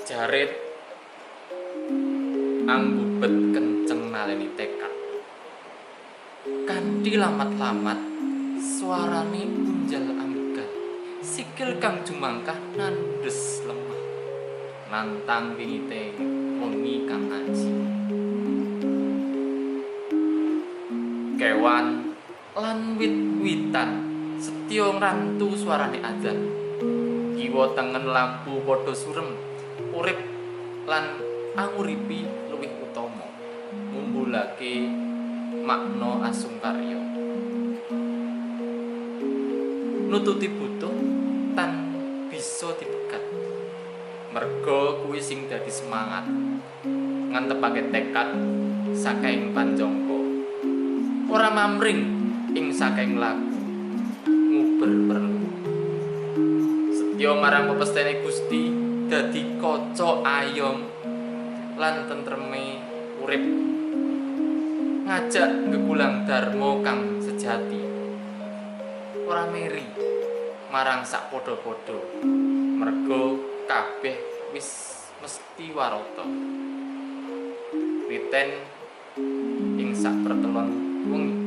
Jarit anggubet kenceng naleni tekad. Kanthi lamat-lamat swarane unjal ambegan. Sikil kang jumangkah nandhes lemah. Nantang wingite wengi kang aji. Kewan lan wit-witan setya ngrantu swarane adzan. Kiwa tengen lampu padha surem, urip lan anguripi luwih utama, ngumbulake makna asungkarya. Nututi butuh tan bisa dipegat. Merga kuwi sing dadi semangat, ngantepake tekad saking panjangka. Ora mamring ing saking laku, nguber perlu. Setya marang pepestene Gusti dadi kaca ayom lan tentreme urip. Ngajak gegulang dharma kang sejati. Ora meri marang sak padha-padha, merga kabeh wis mesti warata. Riten ing sak pertelon wengi.